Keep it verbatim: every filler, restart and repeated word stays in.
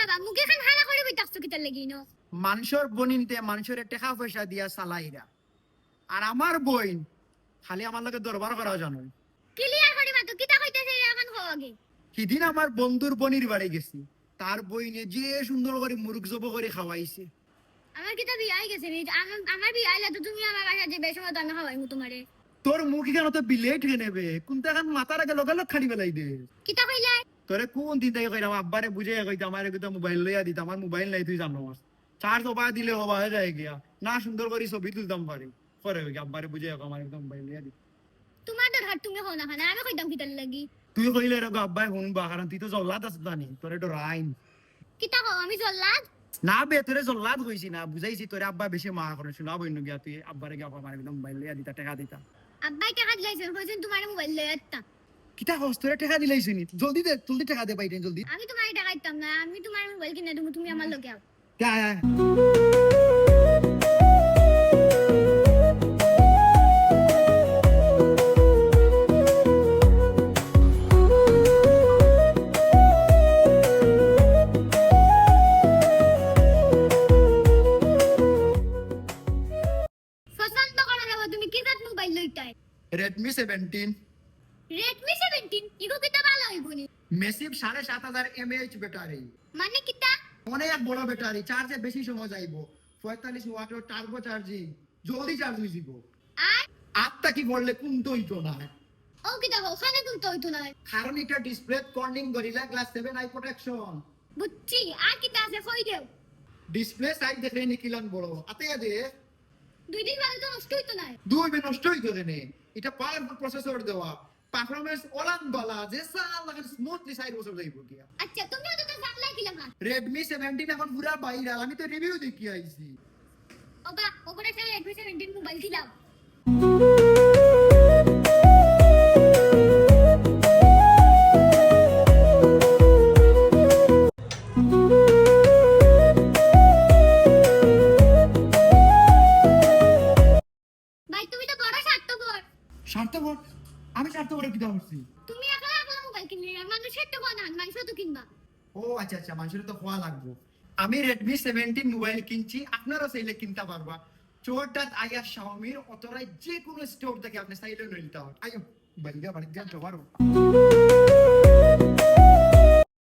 বাবা, মুখে খান হারা করে বই থাকছো কিতার লাগি ইনো? মানষর বইনিন্তে মানষরে টেকা পয়সা দিয়া চালাইরা। আর আমার বইন খালি আমার লগে দরবার করা জানো। ক্লিয়ার করে মাতো, কিতা কইতাছে রে, এখন কও আগে। হিদিন আমার বন্ধুর বইনির বাড়ি গেছি, তার বইনে যে সুন্দর করে মুরগ জবো করে খাওয়াইছে। আমার কিতা বিয়া অই গেছে নি? আমার, আমার বিয়া অইলে তো তুমি আমার বাসাত যাইবায়, সময় তো আমি খাওয়াইমু তোমারে। তোর মুখ ইখান তো বিলেট হয়ে নেবে, কোনটা এখন মাথার আগে লগে লগ খাড়ি বেলাই দে। কিতা কইলায়? তোরে কোন দিন থাকি কইরাম, আব্বারে বুঝাইয়া কইতাম, আমার একটা মোবাইল লইয়া দিতাম, আমার মোবাইল নাই তুই জানোস। চার্জ অবা দিলে অবা অই যায় গিয়া। না সুন্দর করি ছবি তুলতাম পারি। পরে অই গিয়া আব্বারে বুঝাইয়া কও, আমার একটা মোবাইল লইয়া দিতাম। তোমার দরকার তুমি কও না কেনে, আমি কইতাম কিতার লাগি? তুই কইলে এরকম আব্বায় হুনবা, কারণ তুই তো জল্লাদ আছস জানি, তোরে ডরাইন। কিতা কও, আমি জল্লাদ? না বে, তোরে জল্লাদ কইছি না, বুঝাইছি তোরে আব্বায় বেশি মায়া করে, শোনা বইন গিয়া তুই আব্বারে গিয়া কও, আমার একটা মোবাইল লইয়া দিতা, টেকা দিতা। আব্বায় টেকা দিলাইছইন, কইছইন তোমারে মোবাইল লইয়া দিতা। কিতা কস, তোরে টেকা দিলাইছইন নি? জলদি দে, জলদি টেকা দে বাইরে, জলদি। আমি তোমারে টেকা দিতাম না, আমি তোমার মোবাইল কিনা দিমু, তুমি আমার লগে আও। আয়, আয়। পছন্দ করা যাবো, তুমি কি জাত মোবাইল লইতায়? Redmi seventeen। Redmi seventeen? ইগু কিতা ভালা অইবো নি? Massive সাড়ে সাত হাজার mAh battery। মানে কিতা? অনেক বড় battery, চার্জে বেশি সময় যাইবো। পঁয়তাল্লিশ watt turbo charging, জলদি চার্জ অই যাইবো। আর? আত থাকি পড়লে কুন্তা অইতো না। ও কিতা কও, কেনে কুন্তা অইতো না? কারণ ইটা display Corning Gorilla Glass seven eye protection। বুঝছি, আর কিতা আছে কই দেও। Display size দেখরে নি কিলান বড়, আতে দে। দুই দিন বাদে তো নষ্ট অইতো না। দুই দিন নষ্ট অইতো কেনে? ইটা powerful processor দেওয়া, performance অলান বালা, যে সাল লাগান smoothly চাইর বছর যাইবো গিয়া। আচ্ছা, তুমি অত তো জানলাই কিলান? Redmi seventeen এখন পুরা viral, আমি তো review দেখি আইছি। ওবা, ওগরে একটা Redmi seventeen মোবাইল দিলাম। ভাই, তুমি তো বড় স্বার্থপর। স্বার্থপর? আমি স্বার্থপর কিতা করছি? তুমি একলা একলা মোবাইল কিনলে, আর মানুষের তো কও না, মানুষও তো কিনবা। ও আচ্ছা আচ্ছা, মানুষের তো কওয়া লাগবো। আমি Redmi seventeen মোবাইল কিনছি, আপনারা চাইলে কিনতা পারবা। চৌহাট্টাত আইয়া Xiaomi-র authorized যে কোনো store থাকি আপনি চাইলে নিতা পারবা। আইও, বাড়িতে বাড়িতে যাইতে পারো।